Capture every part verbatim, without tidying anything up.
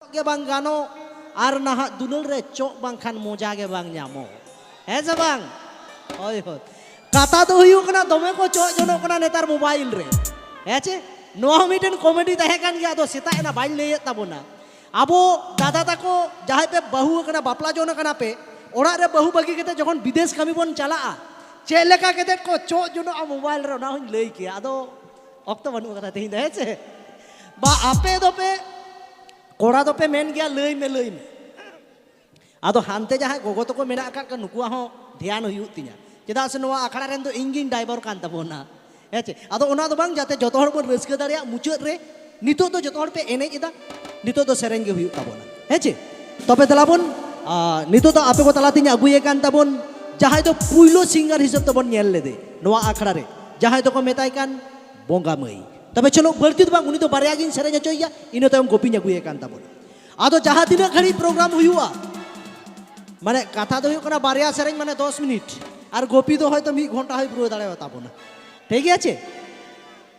ᱜᱮ ᱵᱟᱝ ᱜᱟᱱᱚᱜ, ᱟᱨ ᱱᱟᱦᱟᱜ ᱫᱩᱞᱟᱹᱲ ᱨᱮ ᱪᱚᱜ ᱵᱟᱝᱠᱷᱟᱱ ᱢᱚᱡᱟ ᱜᱮ ᱵᱟᱝ ᱧᱟᱢᱚᱜ᱾ ᱦᱮᱸ ᱥᱮ ᱵᱟᱝ? ᱦᱳᱭ, ᱦᱳᱭ᱾ ᱠᱟᱛᱷᱟ ᱫᱚ ᱦᱩᱭᱩᱜ ᱠᱟᱱᱟ, ᱫᱚᱢᱮ ᱠᱚ ᱪᱚᱜ ᱡᱚᱱᱚᱜ ᱠᱟᱱᱟ ᱱᱮᱛᱟᱨ ᱢᱳᱵᱟᱭᱤᱞ ᱨᱮ᱾ ᱦᱮᱸ ᱪᱮ? ᱱᱚᱣᱟ ᱦᱚᱸ ᱢᱤᱫᱴᱮᱱ ᱠᱚᱢᱮᱰᱤ ᱛᱟᱦᱮᱸ ᱠᱟᱱ ᱜᱮᱭᱟ, ᱟᱫᱚ ᱥᱮᱛᱟᱜ ᱮᱱᱟ, ᱵᱟᱹᱧ ᱞᱟᱹᱭᱮᱫ ᱛᱟᱵᱚᱱᱟ᱾ ᱟᱵᱚ ᱫᱟᱫᱟ ᱛᱟᱠᱚ ᱡᱟᱦᱟᱸᱭ ᱯᱮ ᱵᱟᱹᱦᱩ ᱟᱠᱟᱱᱟ, ᱵᱟᱯᱞᱟ ᱡᱚᱱ ᱟᱠᱟᱱᱟ ᱯᱮ, ᱚᱲᱟᱜ ᱨᱮ ᱵᱟᱹᱦᱩ ᱵᱟᱹᱜᱤ ᱠᱟᱛᱮ ᱡᱚᱠᱷᱚᱱ ᱵᱤᱫᱮᱥ ᱠᱟᱹᱢᱤ ᱵᱚᱱ ᱪᱟᱞᱟᱜᱼᱟ, ᱪᱮᱫ ᱞᱮᱠᱟ ᱠᱟᱛᱮ ᱠᱚ ᱪᱚᱜ ᱡᱚᱱᱚᱜᱼᱟ ᱢᱳᱵᱟᱭᱤᱞ ᱨᱮ, ᱚᱱᱟ ᱦᱚᱸᱧ ᱞᱟᱹᱭ ᱠᱮᱭᱟ᱾ ᱟᱫᱚ ᱚᱠᱛᱚ ᱵᱟᱹᱱᱩᱜ ᱟᱠᱟᱫᱟ ᱛᱮᱦᱮᱧ ᱫᱚ, ᱦᱮᱸ ᱪᱮ? ᱵᱟ, ᱟᱯᱮ ᱫᱚᱯᱮ, ᱠᱚᱲᱟ ᱫᱚᱯᱮ ᱢᱮᱱ ᱜᱮᱭᱟ, "ᱞᱟᱹᱭ ᱢᱮ, ᱞᱟᱹᱭ ᱢᱮ᱾" ᱟᱫᱚ ᱦᱟᱱᱛᱮ ᱡᱟᱦᱟᱸᱭ ᱜᱚᱜᱚ ᱛᱟᱠᱚ ᱢᱮᱱᱟᱜ ᱟᱠᱟᱫ ᱠᱚᱣᱟ, ᱱᱩᱠᱩᱣᱟᱜ ᱦᱚᱸ ᱫᱷᱮᱭᱟᱱ ᱦᱩᱭᱩᱜ ᱛᱤᱧᱟ, ᱪᱮᱫᱟᱜ ᱥᱮ ᱱᱚᱣᱟ ᱟᱠᱷᱲᱟ ᱨᱮᱱ ᱫᱚ ᱤᱧ ᱜᱤᱧ ᱰᱟᱭᱵᱚᱨ ᱠᱟᱱ ᱛᱟᱵᱚᱱᱟ, ᱦᱮᱸ ᱪᱮ? ᱟᱫᱚ ᱚᱱᱟ ᱫᱚ ᱵᱟᱝ, ᱡᱟᱛᱮ ᱡᱚᱛᱚ ᱦᱚᱲ ᱵᱚᱱ ᱨᱟᱹᱥᱠᱟᱹ ᱫᱟᱲᱮᱭᱟᱜ᱾ ᱢᱩᱪᱟᱹᱫ ᱨᱮ ᱱᱤᱛᱚᱜ ᱫᱚ ᱡᱚᱛᱚ ᱦᱚᱲ ᱯᱮ ᱮᱱᱮᱡ ᱮᱫᱟ, ᱱᱤᱛᱚᱜ ᱫᱚ ᱥᱮᱨᱮᱧ ᱜᱮ ᱦᱩᱭᱩᱜ ᱛᱟᱵᱚᱱᱟ, ᱦᱮᱸ ᱪᱮ? ᱛᱚᱵᱮ ᱫᱮᱞᱟ ᱵᱚᱱ, ᱟᱨ ᱱᱤᱛᱚᱜ ᱫᱚ ᱟᱯᱮ ᱠᱚ ᱛᱟᱞᱟᱛᱤᱧ ᱟᱹᱜᱩᱭᱮ ᱠᱟᱱ ᱛᱟᱵᱚᱱ ᱡᱟᱦᱟᱸᱭ ᱫᱚ ᱯᱩᱭᱞᱳ ᱥᱤᱝᱜᱟᱨ ᱦᱤᱥᱟᱹᱵ ᱛᱮᱵᱚᱱ ᱧᱮᱞ ᱞᱮᱫᱮ ᱱᱚᱣᱟ ᱟᱠᱷᱲᱟ ᱨᱮ, ᱡᱟᱦᱟᱸᱭ ᱫᱚᱠᱚ ᱢᱮᱛᱟᱭ ᱠᱟᱱ ᱵᱚᱸᱜᱟ ᱢᱟᱹᱭ᱾ ᱛᱚᱵᱮ ᱪᱚᱞᱚ, ᱵᱟᱹᱲᱛᱤ ᱫᱚ ᱵᱟᱝ, ᱩᱱᱤ ᱫᱚ ᱵᱟᱨᱭᱟ ᱜᱤᱧ ᱥᱮᱨᱮᱧ ᱦᱚᱪᱚᱭᱮᱭᱟ, ᱤᱱᱟᱹ ᱛᱟᱭᱚᱢ ᱜᱳᱯᱤᱧ ᱟᱹᱜᱩᱭᱮ ᱠᱟᱱ ᱛᱟᱵᱚᱱᱟ᱾ ᱟᱫᱚ ᱡᱟᱦᱟᱸ ᱛᱤᱱᱟᱹᱜ ᱜᱷᱟᱹᱲᱤᱡ ᱯᱨᱳᱜᱨᱟᱢ ᱦᱩᱭᱩᱜᱼᱟ, ᱢᱟᱱᱮ ᱠᱟᱛᱷᱟ ᱫᱚ ᱦᱩᱭᱩᱜ ᱠᱟᱱᱟ, ᱵᱟᱨᱭᱟ ᱥᱮᱨᱮᱧ ᱢᱟᱱᱮ ᱫᱚᱥ ᱢᱤᱱᱤᱴ, ᱟᱨ ᱜᱳᱯᱤ ᱫᱚ ᱦᱚᱭᱛᱳ ᱢᱤᱫ ᱜᱷᱚᱱᱴᱟ ᱦᱚᱸᱭ ᱯᱩᱨᱟᱹᱣ ᱫᱟᱲᱮᱭᱟᱜ ᱛᱟᱵᱚᱱᱟ, ᱴᱷᱤᱠ ᱜᱮᱭᱟ ᱪᱮ?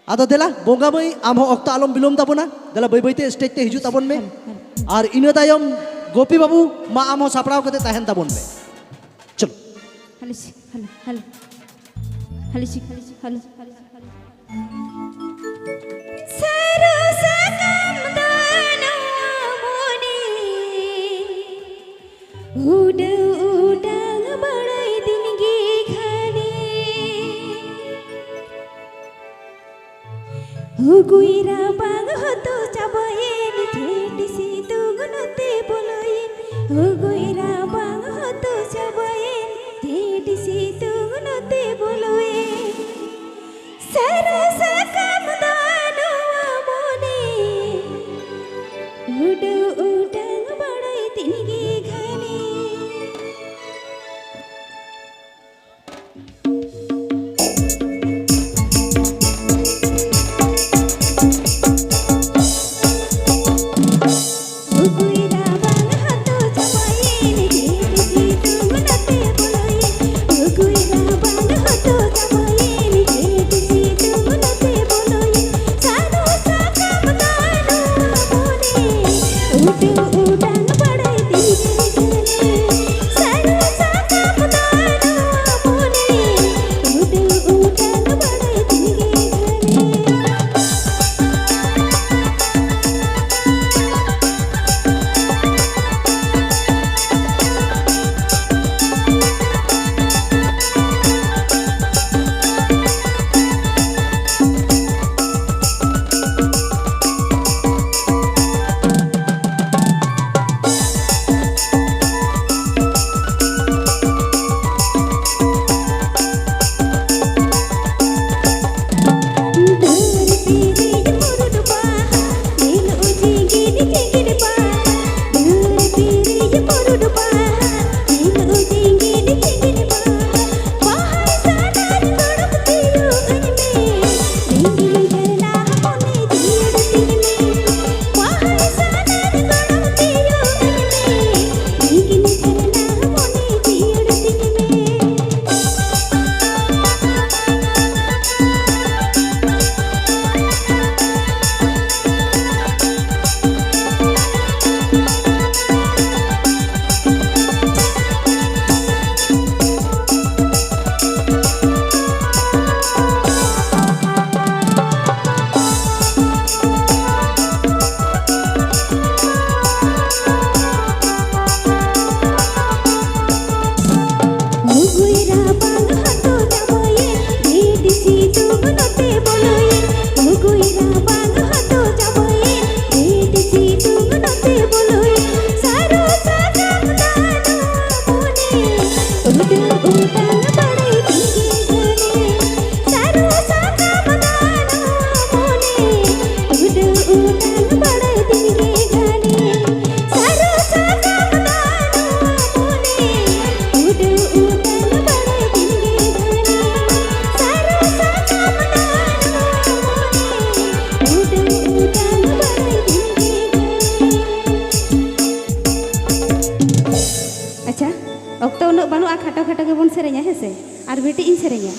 ᱟᱫᱚ ᱫᱮᱞᱟ ᱵᱚᱸᱜᱟ ᱢᱟᱹᱭ, ᱟᱢ ᱦᱚᱸ ᱚᱠᱛᱚ ᱟᱞᱚᱢ ᱵᱤᱞᱚᱢ ᱛᱟᱵᱚᱱᱟ, ᱫᱮᱞᱟ ᱵᱟᱹᱭ ᱵᱟᱹᱭᱛᱮ ᱥᱴᱮᱡ ᱛᱮ ᱦᱤᱡᱩᱜ ᱛᱟᱵᱚᱱ ᱢᱮ᱾ ᱟᱨ ᱤᱱᱟᱹ ᱛᱟᱭᱚᱢ ᱜᱳᱯᱤ ᱵᱟᱹᱵᱩ, ᱢᱟ ᱟᱢ ᱦᱚᱸ ᱥᱟᱯᱲᱟᱣ ᱠᱟᱛᱮ ᱛᱟᱦᱮᱱ ᱛᱟᱵᱚᱱ ᱢᱮ᱾ ᱪᱚᱞᱚ᱾ ᱦᱟᱞᱤᱥ, ᱦᱟᱞ, ᱦᱟᱞ᱾ ᱦᱟᱞᱤᱥ, ᱦᱟᱞᱤᱥ, ᱦᱟᱞ, ᱦᱟᱞ, ᱦᱟᱞ᱾ ᱥᱟᱹᱨᱩ ᱥᱟᱠᱟᱢ ᱫᱚ ᱱᱚᱣᱟ ᱢᱚᱱᱮ, ᱩᱰᱟᱹᱣ ᱚᱴᱟᱝ ᱵᱟᱲᱟᱭ ᱫᱤᱱ ᱜᱮ ᱜᱷᱟᱱᱮ᱾ ᱦᱩᱜᱩᱭ ᱨᱟᱵᱟᱝ ᱦᱚᱛᱚ ᱪᱟᱵᱟᱭᱮᱱ, ᱡᱷᱮᱸᱴ ᱥᱤᱛᱩᱝ ᱱᱚᱛᱮ ᱵᱚᱞᱚᱭᱮᱱ᱾ ᱦᱩᱜᱩᱭ ᱨᱟᱵᱟᱝ ᱦᱚᱛᱚ ᱪᱟᱵᱟᱭᱮᱱ, ᱡᱷᱮᱸᱴ ᱥᱤᱛᱩᱝ ᱱᱚᱛᱮ ᱵᱚᱞᱚᱭᱮᱱ᱾ ᱥᱟᱹᱨᱩ ᱥᱟᱠᱟᱢ ᱫᱚ ᱱᱚᱣᱟ ᱢᱚᱱᱮ, ᱩᱰᱟᱹᱣ ᱚᱴᱟᱝ ᱵᱟᱲᱟᱭ ᱫᱤᱱ ᱜᱮ ᱜᱷᱟᱱᱮ᱾ ᱟᱨ ᱢᱤᱫᱴᱤᱡ ᱤᱧ ᱥᱮᱨᱮᱧᱟ᱾